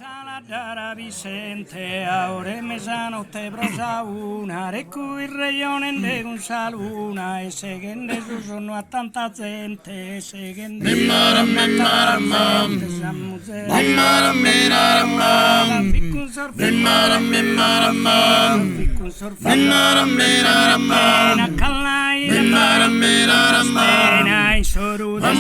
Dara Vicente a ora 'e mesanotte pro sa una recuit rejonende cun sa luna e seghende su sonnu a tanta zente e seghende su sonnu a tanta zente sa muzere fit cun sos fit cun sos in s'oru de